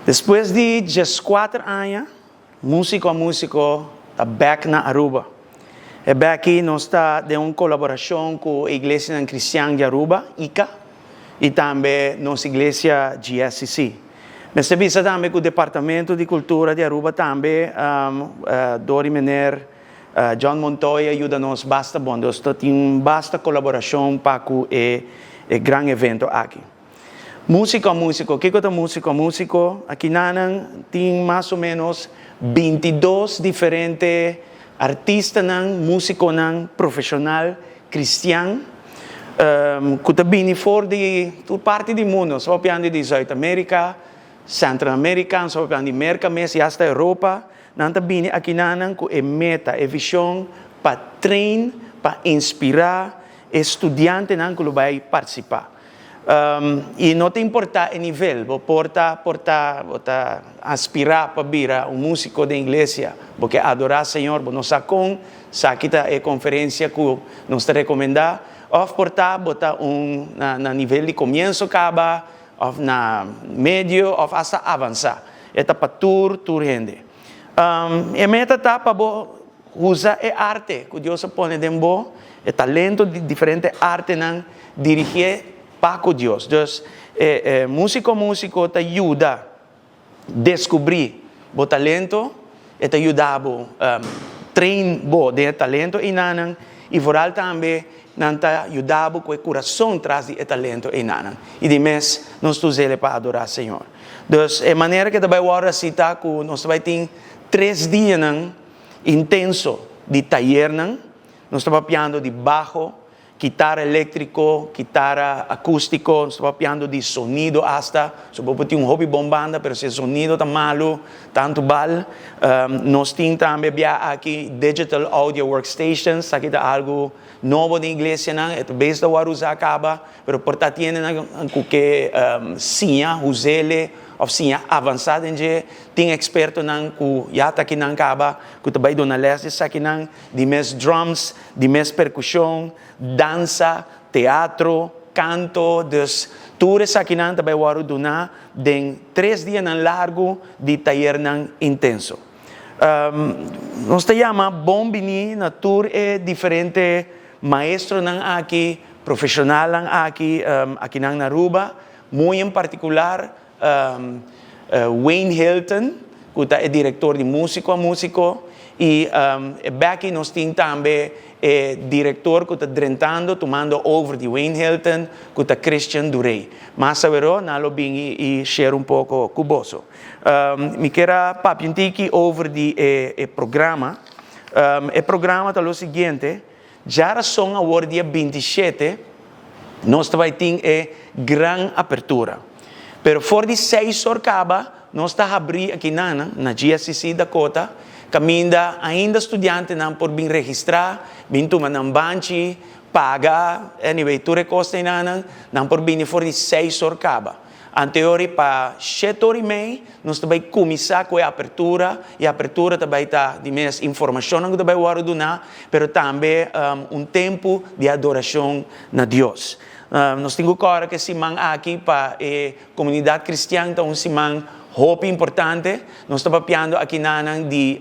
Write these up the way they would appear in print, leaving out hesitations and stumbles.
Despues di 14 aña, Musico a Musico ta bek na Aruba. E bek nos ta den un colaboracion cu e Iglesia Cristian di Aruba, ICA, y tambe nos iglesia GSCC. Mester bisa tambe cu Departamento di Cultura di Aruba tambe, door di meneer John Montoya, a yuda nos basta bon. Nos tin basta colaboracion pa e gran evento aki. Musico a Musico, kico ta Musico a Musico? Aki nan tin mas o menos 22 diferente artistanan, musiconan profesional, cristian, cu ta bini for di tur parti di mundo, so di Zuid Amerika, Central Amerika, so di Merca mes, y hasta Europa, nan ta bini aki nan cu e meta, e vision pa train, pa inspira studiantenan cu bay participa. Y no ta importa e nivel, bo por ta, por ta, bo ta aspira pa bira un musico di iglesia, bo kier adora Señor, bo no sa con, esaki ta e conferencia cu nos ta recomenda, of por ta, bo ta un na nivel di comienso caba, of na medio, of hasta avansa. E ta pa tur hende. E meta ta pa bo usa e arte cu Dios a pone den bo, e talento di diferente artenan, dirigi pa Dios. Dus, Musico Musico ta yuda descubri bo talento, e ta yuda bo train bo den talento eynan y vooral tambe nan ta yuda bo cu e curason tras di talento eynan. Y di mes nos ta usa pa adora Señor. Dus, e manera cu tambe awor asina cu nos ta bay tin 3 dia intenso di tayernan. Nos ta papiando di bajo, guitarra electrico, guitarra acustico, nos ta papiando di sonido hasta, so bo tin un hopi bon banda, pero si e sonido ta malo, tanto bal. Nos tin tambe bia aki digital audio workstations, aki ta algo nobo den iglesia, e bes ta usa caba, pero por ta tin cu kier siña us'e of siña avansa den dje, tin expertonan cu ya ta aki nan caba, cu ta bay duna les esakinan, di mes drums, di mes percusion, dansa, teatro, canto, dus tur esakinan ta bay wordo duna den 3 dia largo di tayernan intenso. Nos ta yama bon bini na tur e diferente maestronan aki, profesionalnan aki, aki na Aruba, muy en particular Wayne Hilton, cu ta director di Musico a Musico, y aki nos tin tambe e director cu ta drentando, tumando over di Wayne Hilton, cu ta Christian Durey. Mas awor, nan lo bin y share un poco cu boso. Mi kier papia un tiki over di e programa. E programa ta lo siguiente: diarason awor, dia 27, nos ta bay tin e gran apertura. Pero for di 6 or caba, nos ta habri aki na GSCC Dakota, caminda ainda studiantenan por bin registra, bin tuma nan banchi, paga, anyway, tur cos nan, nan por bin for di 6 or caba. Anto pa 7 or y mei, nos ta bay cuminsa cu e apertura, y e apertura tambe ta di mes informacion cu tambe wordo duna, pero tambe un tempo di adoracion na Dios. Nos tin cu e siman aki pa e comunidad cristian ta un siman hopi importante. Nos ta papiando aki nan di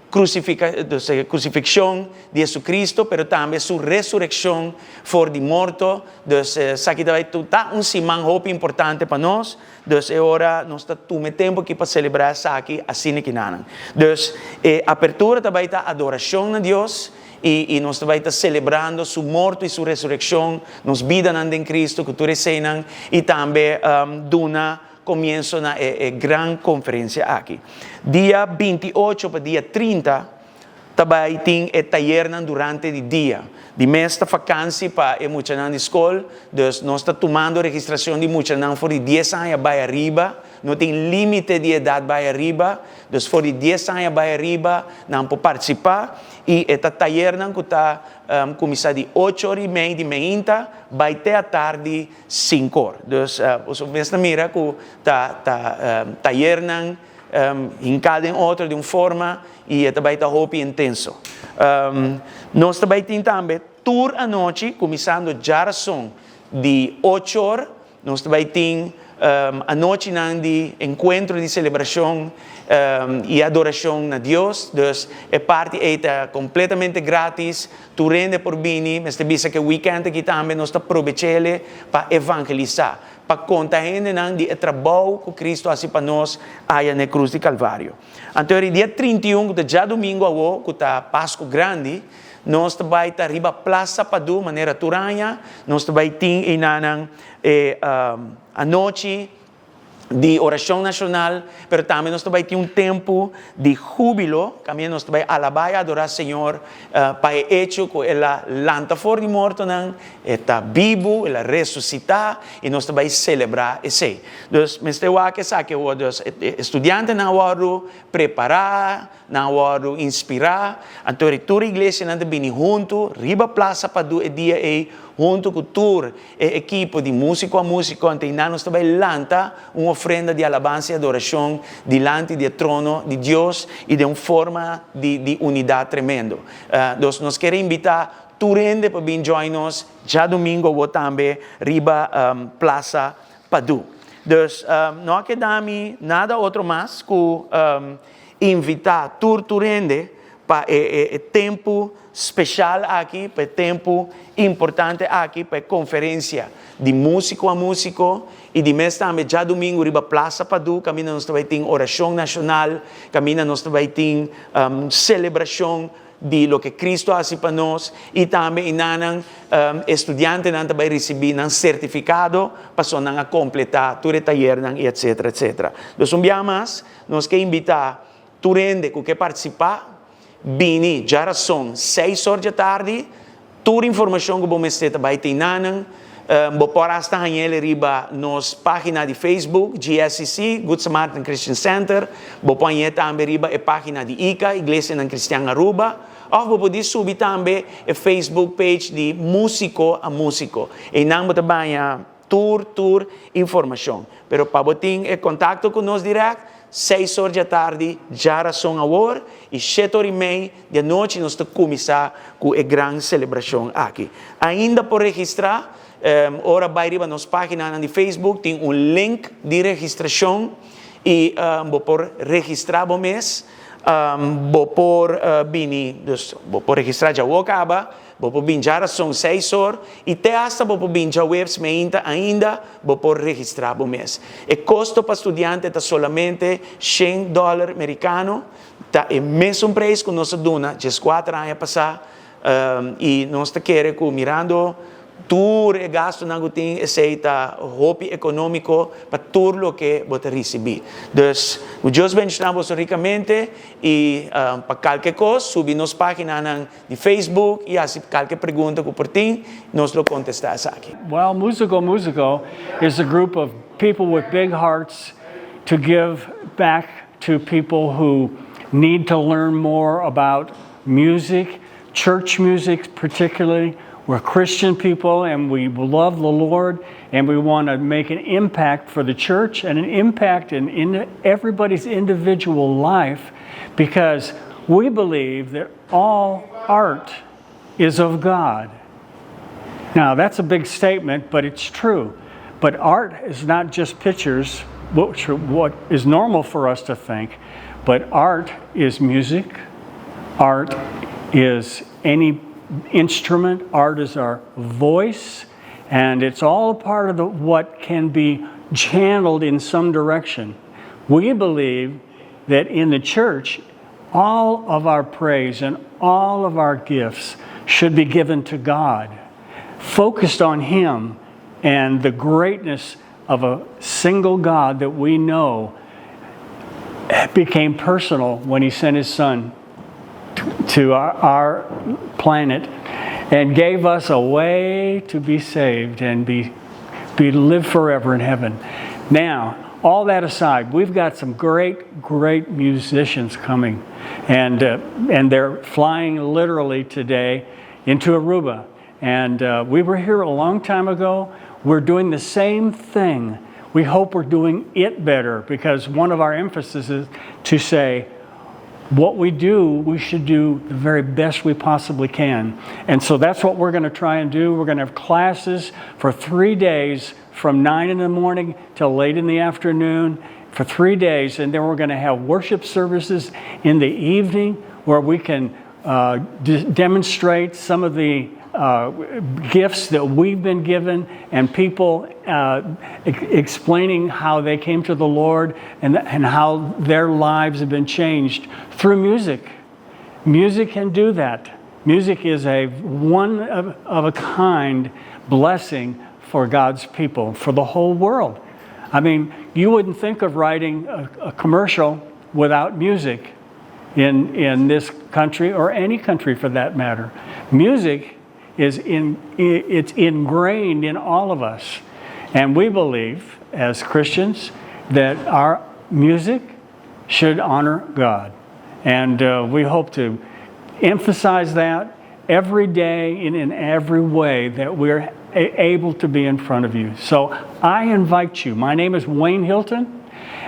crucifixion di Jesucristo, pero tambe su resureccion for di morto. Dus esaki ta un siman hopi importante pa nos. Dus e ora nos ta tuma tempo aki pa celebra esaki asina aki nan. Dus apertura tambe ta adoracion na Dios y nos tambe ta celebrando su morto y su resureccion, nos bida den Cristo, cu tur y tambe duna comienso na e gran conferencia aki. Dia 28 pa dia 30, tambe tin e tayer durante e dia. Di mes ta vakantie pa e muchanan di scol, dus nos ta tumando registracion di muchanan for di 10 aña bay ariba, no tin limite di edad bay ariba, dus for di 10 aña bay ariba, nan por participa y e tayernan cu ta cuminsa di 8 or y mei di mainta, bay te atardi 5 or. Dus bo mes mira cu ta tayernan hinca den otro di un forma y tambe ta hopi intenso. Nos tambe tin tambe tur anochi, cuminsando diarason di 8 or, nos tambe tin Anochinan di enkuentro di selebrashon i adorashon na Dios. Dus e parti ei ta kompletamente gratis, tur hende por bini. Mester bisa ku e wikènt aki tambe nos ta probech'ele pa evangelisá, pa konta hendenan di e trabou ku Kristu a hasi pa nos aya na e krus di Kalvario. Anto e dia 31 ku ta djadumingu awo, ku ta Pasku Grandi, nos ta bai ta riba Plaza Padu manera tur aña. Nos ta bai tin einanan e anochi di orashon nashonal, pero tambe nos ta bai tin un tempu di húbilo, kaminda nos ta bai alabá i adorá Señor pa e echo ku El a lanta for di mortonan, E ta bibu, El a resusitá, i nos ta bai selebrá esei. Dus, mester wak esaki awor. Dus, e studiantenan a wòrdu prepará, nan a wòrdu inspirá, anto ri tur iglesianan ta bini huntu riba Plaza Padu e dia ei, huntu ku tur e ekipo di músiko a músiko, anto einan nos ta bai lanta un ofrenda di alabansa i adorashon dilanti di e trono di Dios i den un forma di di unidat tremendo. Dus nos kier invitá tur hende pa bin join nos djadumingu awor tambe riba Plaza Padu. Dus no a keda mi nada otro mas ku invitá tur tur hende pa e e tempu special aki, pa e tempu importante aki, pa e conferencia di musico a musico y di mes tambe djadumingu riba Plaza Padu caminda nos ta bay tin oracion nacional, caminda nos ta bay tin celebracion di loke Cristo a haci pa nos y tambe enanan e studiantenan ta bay ricibi nan certificado pasobra nan a completa tur e tayernan y etcetera etcetera. Dus un biaha mas nos ke invita tur hende ku ke partisipá, bini djarason seis or djatardi. Tur informashon ku bo mester ta bai tei nanan. Bo por asta hañ'el riba nos página di Facebook, GSCC, Good Samaritan Christian Center. Bo por hañ'é tambe riba e página di ICA, Iglesianan Kristian Aruba. Òf bo por di subi tambe e Facebook page di Músiko a Músiko. Einan bo ta baña tur tur informashon. Pero pa bo tin e kontakto ku nos dirèkt, seis or djatardi djarason awor i shete or i mei di anochi nos ta kuminsá ku e gran selebrashon aki. Ainda por registrá, ora bai riba nos páginanan di Facebook tin un link di registrashon i bo por registrá bo mes. Bo por bini, dus bo por registrá djawo kaba. Bo por bin djarason seis or i te hasta bo por bin djaweps meinta ainda bo por registrá bo mes. E kosto pa studiante ta solamente shen dòler merikano, ta e mesun preis ku nos a duna 14 aña pasá i nos ta kere ku mirando tur e gastunan ku tin esei ta hopi ekonómiko pa tur loke bo ta risibí. Dus, ku Dios bendishoná boso rikamente i pa kalke kos subi nos páginanan di Facebook y haci calke pregunta cu por tin, nos lo contesta esaki. Well, Musico Musico is a group of people with big hearts to give back to people who need to learn more about music, church music particularly. We're Christian people and we love the Lord and we want to make an impact for the church and an impact in, in everybody's individual life because we believe that all art is of God. Now, that's a big statement, but it's true. But art is not just pictures, which what is normal for us to think, but art is music, art is any instrument, art is our voice, and it's all part of the, what can be channeled in some direction. We believe that in the church, all of our praise and all of our gifts should be given to God, focused on Him and the greatness of a single God that we know became personal when He sent His Son to our, our planet and gave us a way to be saved and be, be live forever in heaven. Now, all that aside, we've got some great, great musicians coming, and and they're flying literally today into Aruba. And we were here a long time ago. We're doing the same thing. We hope we're doing it better because one of our emphasis is to say, What we do, we should do the very best we possibly can. And so that's what we're going to try and do. We're going to have classes for 3 days from 9 in the morning till late in the afternoon for 3 days. And then we're going to have worship services in the evening where we can demonstrate some of the gifts that we've been given and people explaining how they came to the Lord and how their lives have been changed through music. Music can do that. Music is a one of a kind blessing for God's people, for the whole world. I mean, you wouldn't think of writing a commercial without music in this country or any country for that matter. Music it's ingrained in all of us. And we believe as Christians that our music should honor God. And we hope to emphasize that every day and in every way that we're able to be in front of you. So I invite you. My name is Wayne Hilton,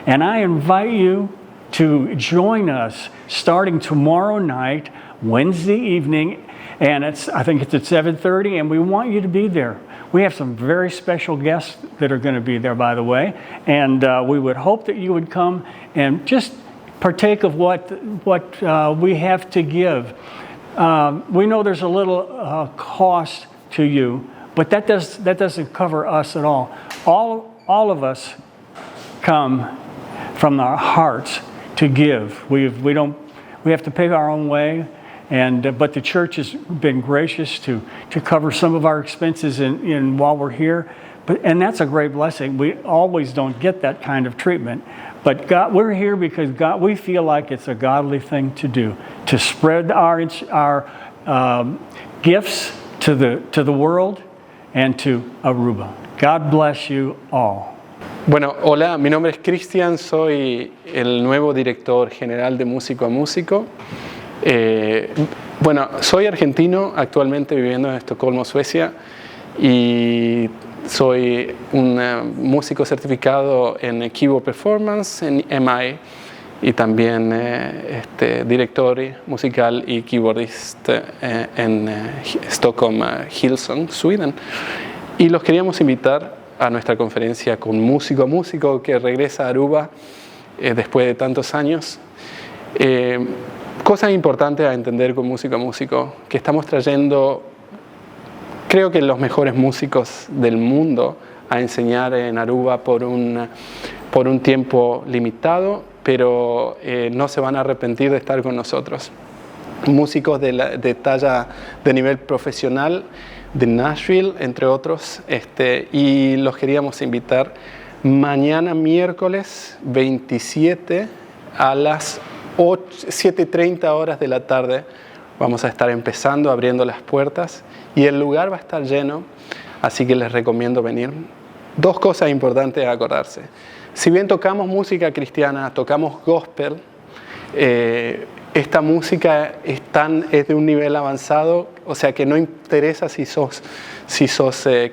and I invite you to join us starting tomorrow night, Wednesday evening, and it's I think it's at 7:30, and we want you to be there. We have some very special guests that are going to be there, by the way, and we would hope that you would come and just partake of what we have to give. We know there's a little cost to you, but that doesn't cover us at all. All of us come from our hearts to give. We don't we have to pay our own way, and but the church has been gracious to cover some of our expenses in while we're here. But and that's a great blessing. We always don't get that kind of treatment. But God, we're here because God, we feel like it's a godly thing to do, to spread our gifts to the world and to Aruba. God bless you all. Bueno, hola, mi nombre es Cristian, soy el nuevo director general de Músico a Músico. Bueno, soy argentino, actualmente viviendo en Estocolmo, Suecia, y soy un músico certificado en Keyboard Performance, en EMI, y también director musical y keyboardista en Stockholm, Hillsong, Sweden. Y los queríamos invitar a nuestra conferencia con Músico a Músico que regresa a Aruba después de tantos años. Cosa importante a entender con Músico a Músico, que estamos trayendo, creo que los mejores músicos del mundo a enseñar en Aruba por un tiempo limitado, pero no se van a arrepentir de estar con nosotros. Músicos de talla de nivel profesional de Nashville, entre otros, y los queríamos invitar mañana miércoles 27 a las 7:30 horas de la tarde. Vamos a estar empezando, abriendo las puertas y el lugar va a estar lleno, así que les recomiendo venir. Dos cosas importantes a acordarse. Si bien tocamos música cristiana, tocamos gospel, esta música es de un nivel avanzado, o sea que no interesa si sos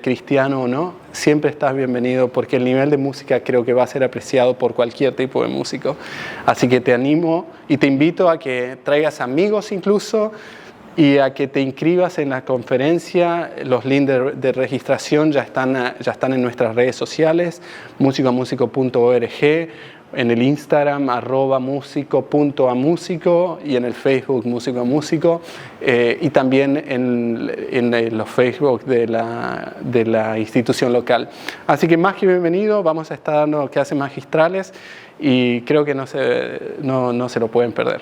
cristiano o no, siempre estás bienvenido porque el nivel de música creo que va a ser apreciado por cualquier tipo de músico. Así que te animo y te invito a que traigas amigos incluso y a que te inscribas en la conferencia. Los links de registración ya están en nuestras redes sociales, musicoamusico.org, en el Instagram @musico.amusico y en el Facebook Músico a Músico y también en los Facebook de la institución local. Así que más que bienvenido, vamos a estar dando clases magistrales y creo que no se, no, no se lo pueden perder.